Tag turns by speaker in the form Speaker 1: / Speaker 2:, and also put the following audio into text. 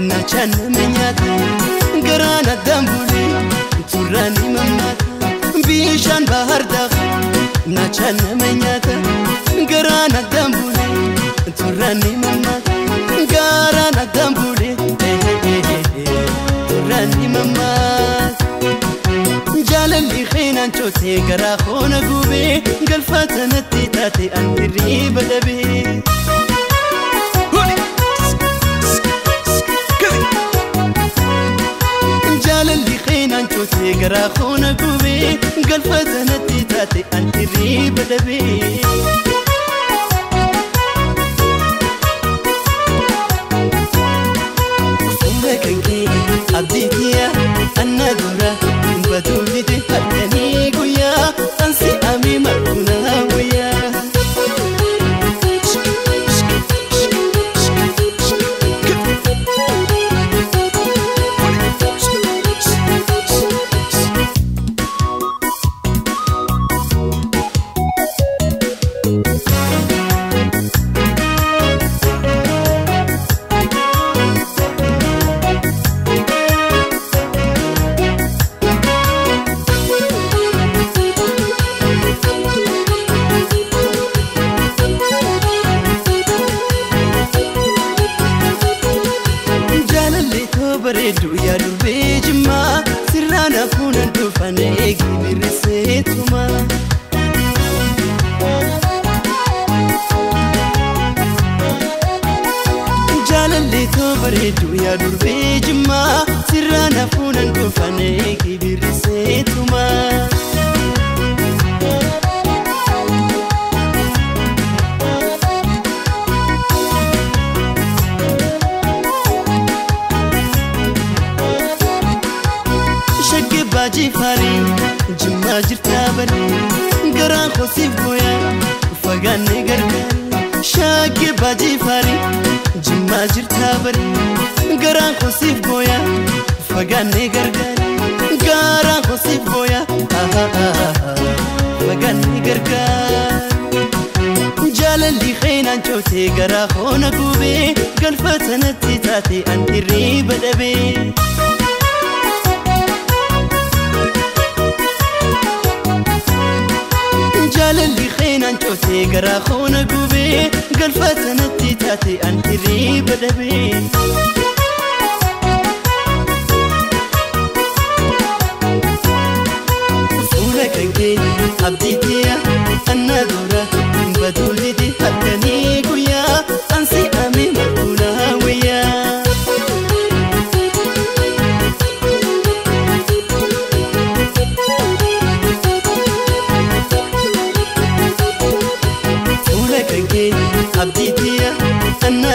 Speaker 1: Nachaan nama nyaata garaan addaan bulee turraan ni mammaata bishaan bahar daaku nachaan nama nyaata garaan addaan bulee turraan ni mammaata garaan addaan bulee turraan ni mammaata. Jaalalli xeenaan cootee garaa koona gubee galfata natti taate an hirriba dhabee. Jaalalli xeenaan cootee garaa koona gubee galfata natti taate an hirriba dhabee. Fuula kan kee abdii kiyya anna dura baduulite halkanii guyyaa ansi amee marqunaa wayyaa. Bareedduu yaa durbee jimmaa sirraan hafuunan dhufan eegi birriseetuma. Jaalallee too bareedduu yaa durbee jimmaa sirraan hafuunan dhufan eegi birriseetuma. Jifaarii jimmaa jirtaa bari garaan kosiif gooyaa fagaanne gargaari shaggee baajifaarii jimmaa jirtaa bari garaan kosiif gooyaa fagaanne gargaari garaan kosiif gooyaa fagaanne gargaari. Jaalalli xeenaan cootee garaa koona gubee galfata natti taate an hirriba dhabee. Jaalalli xeenaan cootee garaa koona gubee galfata natti taate an hirriba dhabee. Fuula kan kee abdii kiyya anna dura baduulite halkanii guyyaa ansi amee marqunaa wayyaa. Abdii tiyya anna